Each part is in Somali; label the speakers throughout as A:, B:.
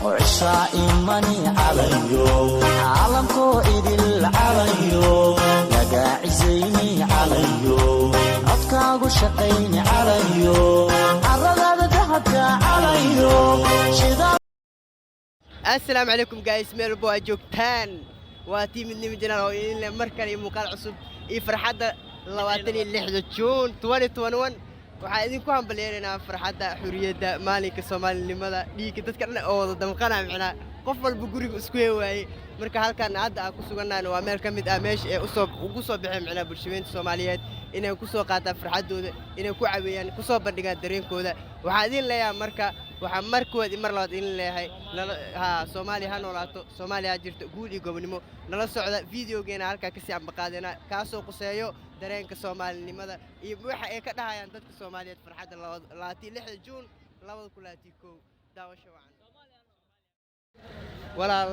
A: Oo cishaa imani calanyo, caalamkoo idil calanyo, lagaacisayni calanyo, codkaagu shaqayni calanyo, caradaada dahabka calanyo.
B: Assalaamu calaykum guys, meel walba waa joogtaan. Waa tii Midnimo Channel oo idin leh mar kale iyo muuqaal cusub iyo farxadda 26-da Juun 2021. Waxaan idinku hambalyeynaynaa farxadda xurriyadda, maalinka soomaalinimada, dhiigga dadka dhan oo wada damqanaa, micnaa qof walba guriga isku heen waayey. Marka halkan hadda aan ku sugannahayna waa meel ka mid ah meesha ee usoo ugu soo baxeen, micnaa bulshaweynta Soomaaliyeed inay ku soo qaataan farxaddooda, inay ku caweeyaan, ku soo bandhigaan dareenkooda. Waxaan idin leeyahay marka, waxaan mar koowaad iyo mar labaad idin leeyahay nala ha Soomaaliya ha noolaato, Soomaaliya ha jirto, guul iyo gobonimo. Nala socda videogeena halkaa kasii ambaqaadena, kaasoo quseeyo dareenka soomaalinimada iyo waxa ay ka dhahayaan dadka Soomaaliyeed farxadda 26-da Juun 2021. Daawasho wacan. Walaal,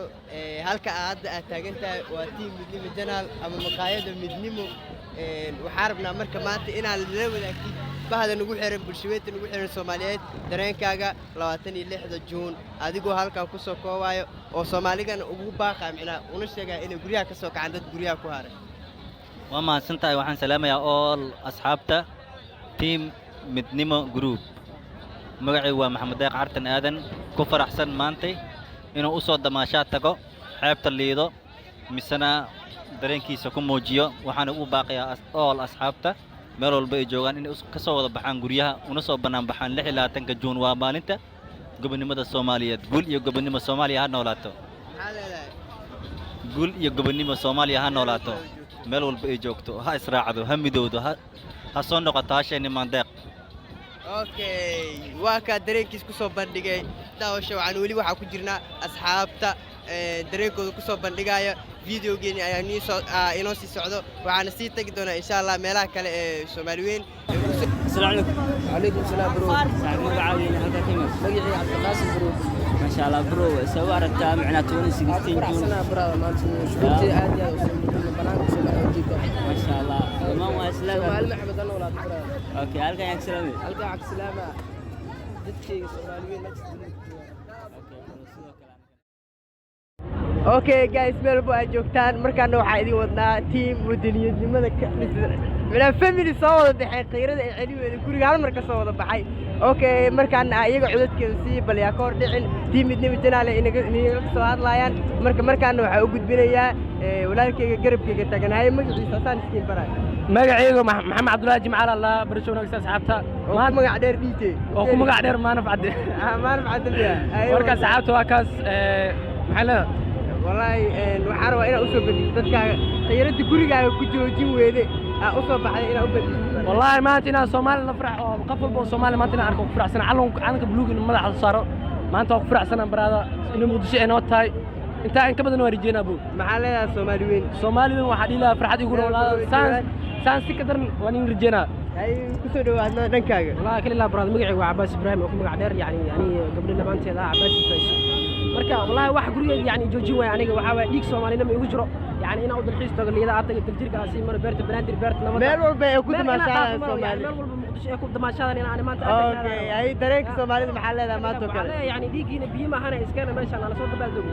B: halka aad hadda aad taagan tahay waa team Midnimo Channel ama maqaayadda Midnimo. Waxaan rabnaa marka maanta inaad la wadaagtid bahda nagu xiran, bulshaweynta nagu xiran Soomaaliyeed, dareenkaaga 26-da Juun, adigoo halkan ku soo koobayo oo Soomaaligana ugu baaqa, micnaa una sheegaya inay guryaha ka soo kacaan dad guryaha ku haray.
C: Waa mahadsan tahay. Waxaan salaamayaa all asxaabta team Midnimo Group. Magacaygu waa Maxamed Deeq Cartan Aadan, ku faraxsan maantay inuu u soo damaashaad tago xeebta Liido, misena dareenkiisa ku muujiyo. Waxaana ugu baaqayaa all asxaabta meel walba ay joogaan inay ka soo wada baxaan guryaha, una soo bannaan baxaan 26-ka Juun. Waa maalinta gobonnimada Soomaaliyeed. Guul iyo gobonnimo, Soomaaliya ha noolaato.
B: Maxaa leedahay?
C: Guul iyo gobonnimo, Soomaaliya ha noolaato meel walba ay joogto, ha israacdo, ha midowdo, ha soo noqoto hasheenni Maandeeq.
B: Okay, waa kaa dareenkiis ku soo bandhigay. Daawasho waxaan weli waxaa ku jirnaa asxaabta dareenkooda ku soo bandhigaya. Videogeeni ayaa nii soo inoo sii socdo, waxaana sii tagi doonaa insha Allah meelaha kale ee Soomaali weyn ee ku soo
D: السلام عليكم.
E: وعليكم السلام bro.
D: صاحب magacaaga halka ka imid?
E: Magacii Cabdiqaasim bro.
D: ما شاء الله bro, soo aragtaa macnaa 2016
E: Waan ku
D: June?
E: faraxsanahay brother, maanta shucuurtayda aad iyo aad u soo muujinay, banaanka soo baxay ujeeda.
D: ما شاء الله, dhammaan waa isla.
E: Soomaali Maxamed ha noolaato brother.
D: Okay, halkan yaa ka salaamay?
E: Halkan waxaa ka salaama dadkayga Soomaali weyn meesha dunida ku joogaan.
D: Okay bro, sidoo kale.
B: Okay guys, meel walba aad joogtaan, markaana waxaa idin wadnaa team wadaniyadnimada ka dhisan, minaa family soo wada baxay, qiirada ay celi weyday, guriga hal mar ka soo wada baxay. Okay, markaana iyaga codadkeeda sii bal yaa ka hor dhicin, team Midnimo Channel inaga soo hadlaayaan. Marka markaana waxaa u gudbinayaa walaalkayga garabkayga taagan. Haye, magaciisa asaan iskiin baraay.
F: Magacaygu Maxamed Cabdullaahi Jimcaal Allah barasho wanaagsan asxaabta.
B: Oo ku magac dheer DJ.
F: Oo ku magac dheer Maanaf Cadde.
B: Maanaf Cadde miya?
F: Marka asxaabta waa kaas, maxay leedahay?
B: Wallaahi waxaan rabaa inaad usoo bandhigto dadkaaga qiirada gurigaaga ku joojin weyde aa usoo baxday, inaad u bandhigto.
F: Wallaahi maanta inaan Soomaali la farax oo qof walba oo Soomaali maanta inaan arko ku faraxsan, calanka buluug in madaxa la saaro maanta waa ku faraxsanaan baraada, inay Muqdisho ay noo tahay. Intaa in ka badan waa rajeynaa buu.
B: Maxaa leedahay Soomaali weyn?
F: Soomaali weyn waxaa dhihi lahaa farxad igu noolaada, saan saan si ka daran waan in rajeynaa.
B: Hay, kusoo dhawaadna dhankaaga.
E: Wallahi kali laa brother, magacaygu waa Cabaas Ibraahim oo ku magac dheer yani gabdho lamaanteeda ah Cabaas Faiso. Marka wallahi wax gurigeyga yani joojin waaya aniga waxaa waaya dhiig Soomaalinimo igu jiro, yani inaan u dalxiis tago Liida, aad tago Daljirka, aan sii maro beerta Banaadir, beerta Nabadda.
B: Meel walba ay ku
E: Meel inaan
B: damaashaadaan
E: dhaafo maro, yani
B: Soomaali.
E: Meel walba Muqdisho ay ku damaashaadaan inaan maanta aad
B: Okay, hay, dareenka Soomaalida maxaa leedahay maanta oo
E: waxaa
B: kale?
E: leeyahay yani dhiiggiina biyo maahana iskana meeshaan nala soo dabaaldego.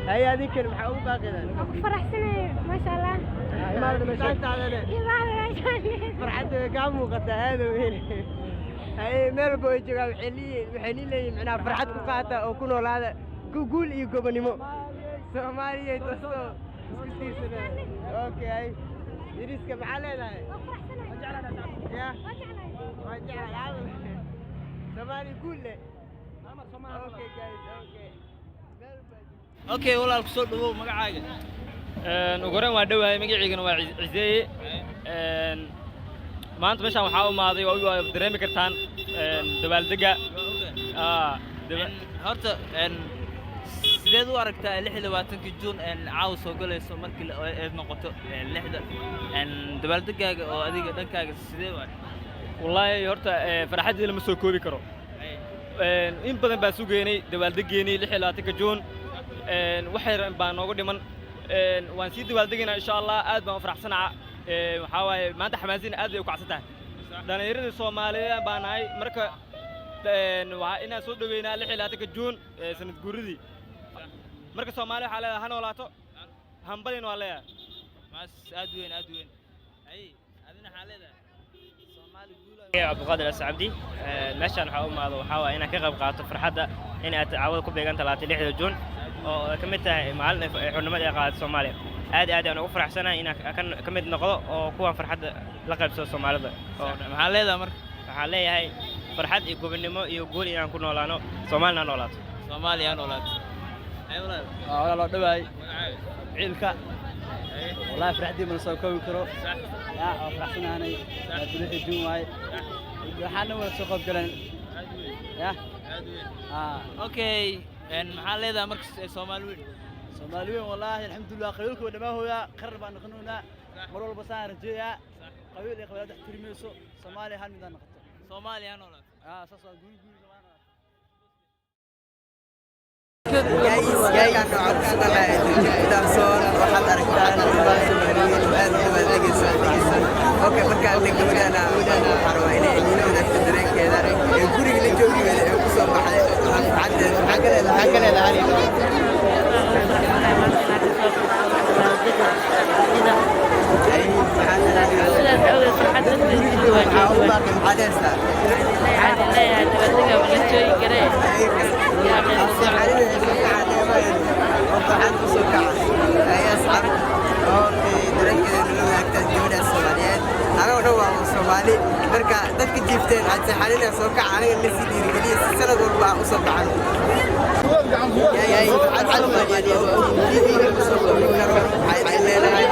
B: Hay, adinkan maxaa ugu baaqidaan?
G: Waan ku faraxsanahay, maasha Allah.
E: Imaadana meeshaan.
B: Saantaadane.
G: Imaada meeshaan.
B: Farxadda way kaa muuqataa aad u weyn. Haye, meel walba way joogaan, waxay leeyihiin macnaha farxad ku qaata oo ku noolaada guul iyo gobonimo. Soomaaliya tasto isku tiirsanaa. Okay, hay, yariska maxaa leedahay?
G: Waan faraxsanahay.
B: Ya.
G: Waan jeclahay.
B: Waan jeclahay Soomaaliya guul leh. Okay guys, okay, meel walba.
D: Okay walaal, kusoo dhawow, magacaaga?
H: Ugu horreyn waa dhowahay, magaciygana waa Ciseeye. Maanta meeshaan waxaa u imaaday waa dareemi kartaan dabaaldega.
D: Horta sideed u aragtaa 26-ka Juun caawa soo galayso markii eed noqoto lixda, dabaaldegaaga oo adiga dhankaaga sidee waay?
H: Wallaahi horta farxaddii lama soo koobi karo. In badan baa sugeynay dabaaldegeenii 26-ka Juun. Wax yar baa noogu dhiman. Waan sii dabaaldegaynaa insha Allah. Aad baan u faraxsanaha. Waxaa waaye maanta xamaasina aad bay u kacsan tahay. Dhallinyaradii Soomaaliyeed baa nahay marka. Waa inaan soo dhoweynaa 26-ka Juun sanad guuridii. Marka Soomaaliya waxaa leedahay ha noolaato, hambalin waa leeyahay.
D: Maas aad weyn, aad weyn. Hay, adina waxaa leedahay Soomaali guul.
I: Cabdiqaadir Ascabdi. Meeshaan waxaa u imaado waxaa waaye inaan ka qayb qaato farxadda in aad caawada ku beegan 26-da Juun oo ay ka mid tahay maalin ay xornimada ay qaadatay Soomaaliya. Aad aad aan ugu faraxsanahay inaan ka mid noqdo oo kuwan farxadda la qaybsado Soomaalida oo
D: Maxaa leedahay marka?
I: Waxaan leeyahay farxad iyo gobonnimo iyo guul inaan ku noolaano, Soomaalina noolaato.
D: Soomaaliya ha noolaato. Hay walaal.
F: Waa walaal, oo dhawaay.
D: Magacaaga?
F: Ciilka. Wallahi farxadii ma la soo koobi karo. Yaa waa faraxsanaanay. Waa 6 Juun waaye. Waxaana wada soo qayb galeen.
D: Aad weyn.
F: Ya.
D: Aad weyn.
F: Ah.
D: Okay, maxaa leedahay marka Soomaali weyn?
F: Soomaali weyn, wallahi alxamdulillah, qabiilka waa dhammaan hooyaa, qarar baan noqonaynaa. Mar walba saan rajeeyaa. Qabiil iyo qabiilada ixtirimayso. Soomaaliya hal mid aan noqoto.
D: Soomaaliya ha noolaato.
F: Ah, saas waa guul guul Soomaaliya.
B: Guys, halkaan waxaan ku suganahay Daarsoon. Waxaad aragtaan dhammaan Soomaaliyiin oo aad u dabaaldegaysa. Okay, markaan gabadhaana waxaan rabaa inay idinla wadaagto dareenkeeda ee guriga la joogigeeda ee ku soo baxday farxaddeeda. Maxaa ka leedahay? Maxaa u baaqi? Maxaad heystaa?
J: Waxaan leeyahay dabaaldega wala joogi karee.
B: Waxaan kusoo kacay ayaa asxaab. Okay, dareenkeeda nala wadaagtaan gabadha Soomaaliyeed. Anagoo dhan waa Soomaali. Marka dadka jiifteen aad seexanina, soo kaca, aniga nasi dhiirigeliya si sanad walba aan usoo baxno. Farxad Soomaaliyeed oo video kusoo koobi karo waxaa idin leedahay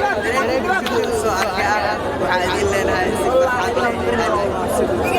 B: soo arkay ah. Waxaa idin leenahay si farxad leh inaad ku.